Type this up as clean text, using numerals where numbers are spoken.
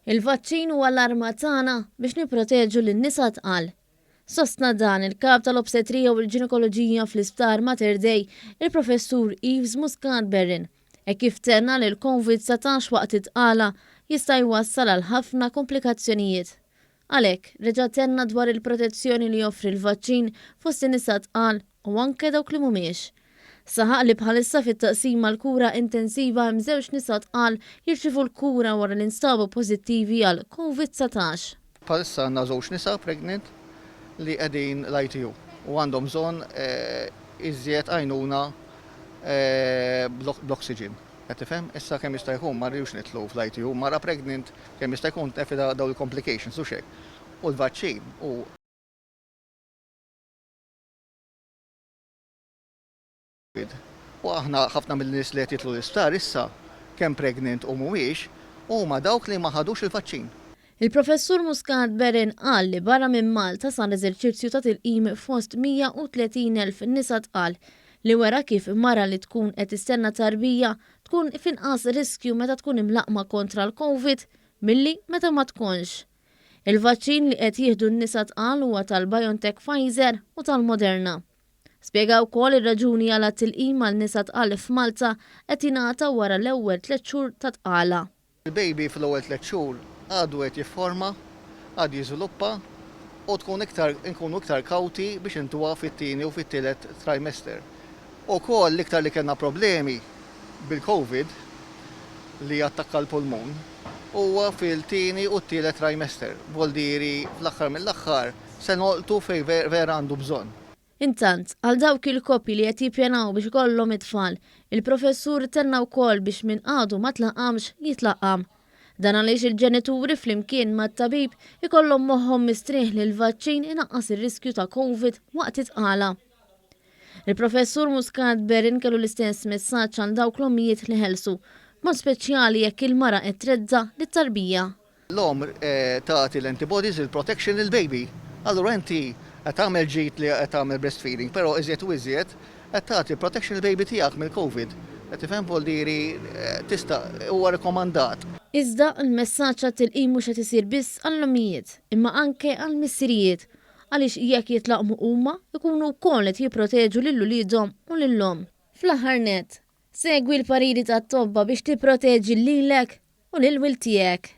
Il-vaċċin huwa l-arma tagħna biex nipproteġu lin-nisa tqal. Sostna dan il-Kap tal-Obstetrija u l-Ġinekoloġija fl-Isptar Mater Dei, il-Professur Yves Muscat Berrin, hekk kif tenna li l-Covid 19 waqt it-tqala jista' jwassal għal ħafna komplikazzjonijiet. Għalhekk, reġa' tenna dwar il-protezzjoni li joffri l-vaċċin fost in-nisa tqal u anke dawk li mhumiex. Saħaq li bħalissa fit-taqsima għall-kura intensiva hemm żewġ nisa tqal jirċievu l-kura wara li nstabu pożittivi għal Covid 19. Bħalissa għandna żewġ nisa pregnant li qegħdin l-ITU u għandhom bżonn iżjed għajnuna bl-oxygen. Qed tifhem? Issa kemm jista' jkun ma rridux nidħlu fl-ITU, mara pregnant kemm jista' jkun tevita dawn il-complications hux hekk. U l-vaċċin hu. U aħna ħafna mill-nies li qed jidħlu l-isptar issa, kemm pregnant u mhumiex, huma dawk li ma ħadux il-vaċċin. Il-Professur Muscat Berin qal li barra minn Malta sar eżerċizzju ta' tilqim fost 130,000 nisa tqal li wera kif mara li tkun qed tistenna tarbija tkun f'inqas riskju meta tkun imlaqqma kontra l-Covid milli meta ma tkunx. Il-vaċċin li qed jieħdu n-nisa tqal huwa tal-BioNTech Pfizer u tal-Moderna. Spjega wkoll ir-raġuni għala t-tilqim għal nisa tqal f'Malta qed jingħata wara l-ewwel tlett xhur ta' tqala. Il-baby fl-ewwel tlett xhur għadu qed jifforma, għadu jiżviluppa u tkun iktar inkunu iktar kawti biex intuha fit-tieni u fit-tielet trimester. Ukoll l-iktar li kellna problemi bil-Covid li jattakka l-pulmun huwa fil-tieni u t-tielet trimester. Voldieri fl-aħħar mill-aħħar se nolqtu fejn vera għandu bżonn. Intant, għal dawk il-koppji li qed jippjanaw biex ikollhom it-tfal, il-Professur tenna wkoll biex min għadu ma tlaqqamx jitlaqqam. Dan għaliex il-ġenituri flimkien mat-tabib ikollhom moħħhom mistrieħ li l-vaċċin inaqqas ir-riskju ta' Covid waqt it-tqala. Il-Professur Muscat Berin kellu l-istess messaġġ għal dawk l-ommijiet li ħelsu, b'mod speċjali jekk il-mara qed tredda' lit-tarbija. L-omm tagħti l-antibodies, il-protection lill-baby. Allura inti qed tagħmel ġid li qed tagħmel breastfeeding, però iżjed u iżjed qed tagħti protection lill-baby tiegħek mill-Covid. Qed tifhem? Vuol dire tista' huwa rikkomandat. Iżda l-messaġġ għat-tilqim mhux qed isir biss għall-ommijiet, imma anke għall-missirijiet, għaliex jekk jitlaqqmu huma, ikunu wkoll qed jipproteġu lil uliedhom u lill-omm. Fl-aħħar nett, segwi l-pariri tat-tobba biex tipproteġi lilek u lil wild tiegħek.